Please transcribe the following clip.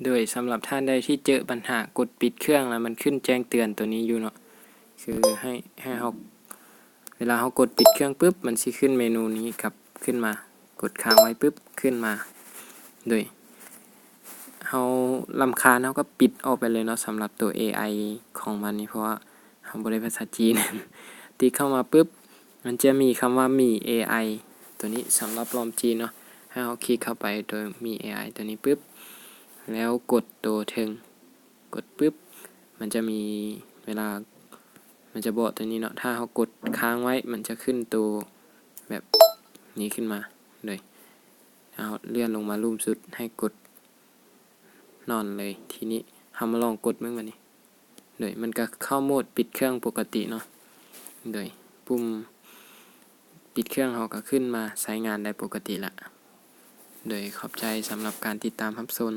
ໂດຍສຳລັບທ່ານໃດທີ່ເຈີບັນຫາກົດປິດເຄື່ອງ ແລ້ວມັນຂຶ້ນແຈ້ງເຕືອນໂຕນີ້ຢູ່ເນາະ ຄືໃຫ້ ໃຫ້ເຮົາ ເວລາເຮົາກົດປິດເຄື່ອງປຶບ ມັນຊິຂຶ້ນເມນູນີ້ກັບຂຶ້ນມາ ກົດຄ້າງໄວ້ປຶບ ຂຶ້ນມາ ໂດຍ ເຮົາລຳຄານ ເຮົາກໍປິດອອກໄປເລີຍເນາະ ສຳລັບໂຕເອໄອຂອງມັນນີ້ ເພາະວ່າເຮົາບໍ່ໄດ້ພາສາຈີນ ຕິກເຂົ້າມາປຶບ ມັນຈະມີຄຳວ່າ ມີເອໄອ ໂຕນີ້ສຳລັບລອມຈີນເນາະ ໃຫ້ເຮົາຄລິກເຂົ້າໄປໂຕມີເອໄອໂຕນີ້ປຶບ ແລ້ວກົດໂຕເທິງ ກົດປຶບ ມັນຈະມີເວລາ ມັນຈະບອກໂຕນີ້ເນາະ ຖ້າເຮົາກົດຄ້າງໄວ້ ມັນຈະຂຶ້ນໂຕແບບນີ້ຂຶ້ນມາ ໂດຍ ເຮົາເລື່ອນລົງມາລຸ່ມສຸດ ໃຫ້ກົດນອນເລີຍ ທີນີ້ເຮົາມາລອງກົດເບິ່ງບາດນີ້ ໂດຍ ມັນກໍເຂົ້າໂໝດປິດເຄື່ອງປົກກະຕິເນາະ ໂດຍ ປຸ່ມປິດເຄື່ອງເຮົາກໍຂຶ້ນມາໃຊ້ງານໄດ້ປົກກະຕິລະ ໂດຍ ຂອບໃຈສຳລັບການຕິດຕາມຮັບຊົມ.